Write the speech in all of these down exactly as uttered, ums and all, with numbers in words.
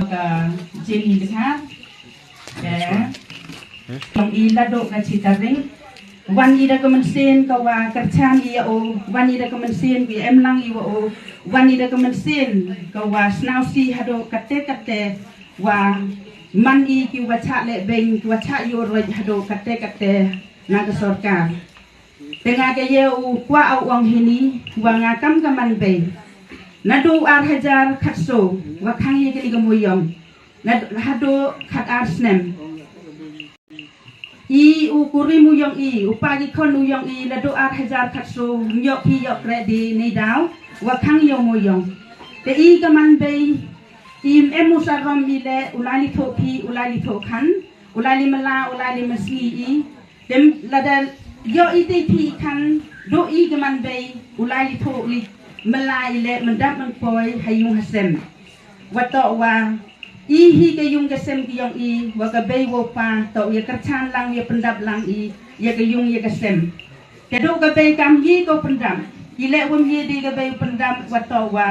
Ka Jenny Dkhar. Te tang i la dok ka chi tarik. Wan i da ka mynsiem ka wa kyrchan i ya u, wan i da ka mynsiem ka em lang i wa u, wan i da ka mynsiem ka wa snausi haduh kate kate wa man i ki wa chah leh beng, ki wa chah ïoh roi haduh kate kate na ka sorkar. Te nga ka ye u kwah u ong hini wa nga kam ka man bei. Naduh ar hajar khatso wa khang ye kani ka muyong. Naduh haduh khat ar snem. I u kurim u yong i, u pa ki khon u yong i, naduh ar hajar khatso, ym ïoh ki ïoh kreh di ni daw, wa khang yow muyong. Te i ka man bei, i em u sarom i le, u lai li thoh ki, u lai li thoh khan, u lai li mala, u lai li masngi i. Te lada ïoh i te ki khan, duh i ka man bei, u lai li thoh li, mala i le, myndap mynkoi, ha yung ha sem. Wa toh wa, i hi ka yung ka sem ki yong i, wa ka bei wa pa, toh ya kyrchan lang, ya pyndap lang i, ya ka yung ya ka sem. Te duh ka bei kam hi ka pyndap, i le wam hi di ka bei pyndap, wa toh wa,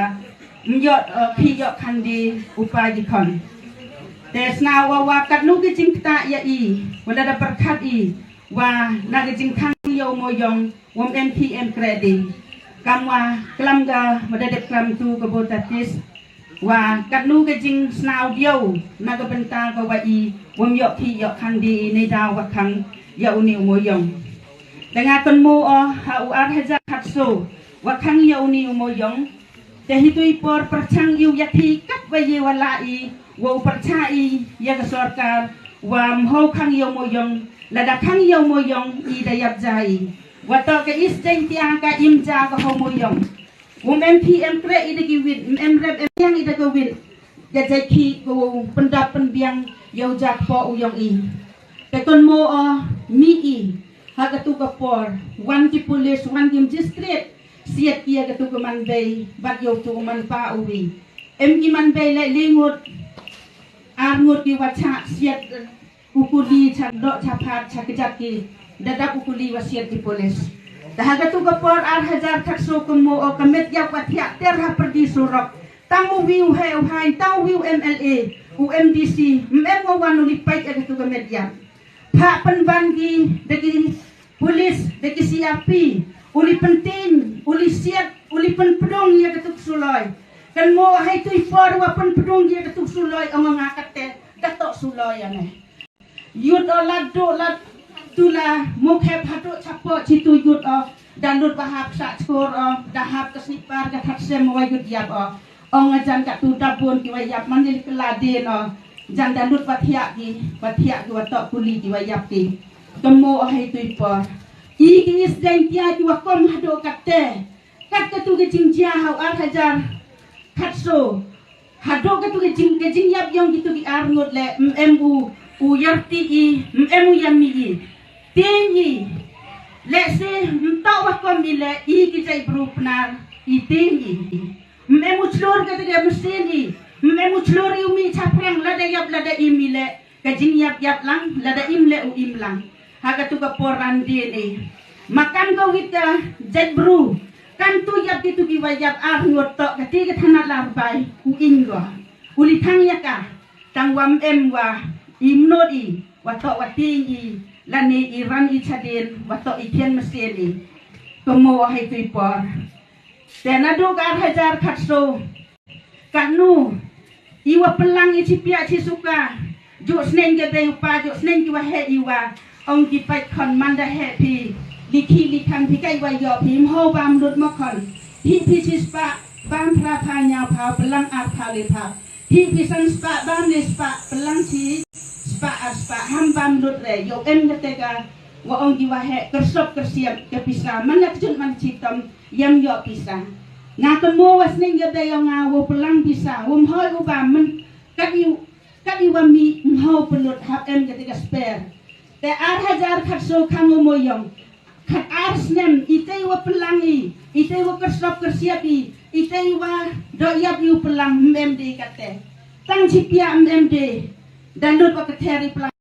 ym ïoh, eh, phi ïoh khan di u pa ki khon. Te sna wa wa katnu ki jingkta ya i, wa lada pyrkhat i, wa na ka jingkhang yow muyong, wam em phi em kreh di. Kam wa klam ka, wa da dep klam tu ka bo tapis. Wa katnu ka jingsnaw diaw, na ka bynta ka wa i, wam ïoh ki ïoh khang di, ni daw wa khang, ya u ni u muyong. Te nga kynmaw o, ha u ar hajar khatso, wa khang ya u ni u muyong. Te hi tu i por pyrchang i u ya ki kat wa ye wa la i, wa u pyrchang i, ya ka sorkar, wa mho khang yow muyong, lada khang yow muyong, i da yap ja i. Wa toh ka is jeng tiang ka im ja ka ho muyong. Um em phi em kreh i da ki wit, em rep em yang i da ka wit. Ka jai ki ko pyndap pynbiang yow jak po u yong i. Te kynmaw o mi i. Ha ka tu ka por. Wan ki police, wan ki magistrate. Siat ki ya ka tu ka man bei. Bat yow tu man pa u wi. Em ki man bei le li ngut. Ar ngut ki wa chah siat. U kuli cha doh cha phat cha kjat ki. Da dap u kuli wa siat ki police. Da ha ka tu ka por ar hajar khatso kynmaw o ka met yap wa thiah ter ha pyrdi surok. Tang u wi u he u hai, tang u wi u M L A, u M D C, em wa wan u li pait ya ka tu ka met yap. Pha pynban ki da ki police, da ki C R P, u li pyntin, u li siat, u li pynpdung ya ka tu ka suloi. Kynmaw hai tu i por wa pynpdung ya ka tu ka suloi, ong nga kate, da toh suloi ya ne. Yut o lad duh lad tu la mukhep haduh chapoh chitu yut o. Da lut ba hap sa chkor o, da hap ka slipar ka that sem wa yut yap o. Ong ajan ka tu da bun ki wa yap man li kla din o. Jan da lut ba thiah ki, ba thiah ki wa toh kuli ki wa yap ki. Kynmaw o hai tu i por. I ki is deng kia ki wa kom haduh kate. Kat ka tu ka jingjia ha u ar hajar khatso. Haduh ka tu ka jing, ka jingyap yong ki tu ki ar ngut le, em, em u, u yarti i, em, em u yami i. Ting i. Le si, em, toh wa kom i le, i ki jai bru pnar, i ting i. Em, em u chlur ka tu ka mesin i. Em, em u chlur i u mi cha prang, lada yap, lada im i le. Ka jingyap yap lang, lada im le u im lang. Ha ka tu ka por ran D N A. Ma kam ka wit ka jait bru. Kam tu yap ki tu ki wa yap ar ngot toh ka ti ka thanat lar bai. U ing go. U li thang ya ka. Tang wa em wa. Im not i. Wa toh wa ting i. Lane i ran i chadin. Wa toh i kien mesin i. Kynmaw o hai tu i por. Te naduh ka ar hajar khatso. Katnu, i wa pynlang i chi piah chi suka. Ju sneng ka bei u pa, ju sneng ki wa heh i wa. Ong ki pait khon man da heh phi. Li khi li khang phi kai wa yoh phi, mho bam lut mo khon. Hi phi chi spah, bam phra pha nyaw pha, pynlang ar pha le pha. Hi phi san spah, bam le spah, pynlang chi spah ar spah, ham bam lut re. Yoh em ka te ka, wa ong ki wa heh, kyrsop kyrsiap, ka pisa, man na kjut man chi tom. Yam yoh pisa. Nga kynmaw wa sneng ya da yong nga wa pynlang pisa. Wa mhoi u bam men. Kat i, kat i wa mi mhoi pynlut hap em ka te ka spare. Te ar hajar khatso khang u mo yong. Khat ar snem, i te wa pynlang i. I te wa kyrsop kyrsiap i. I te wa doh yap i u pynlang em de kat te. Tang chi pia em de. Da lut wa ka ther i pynlang.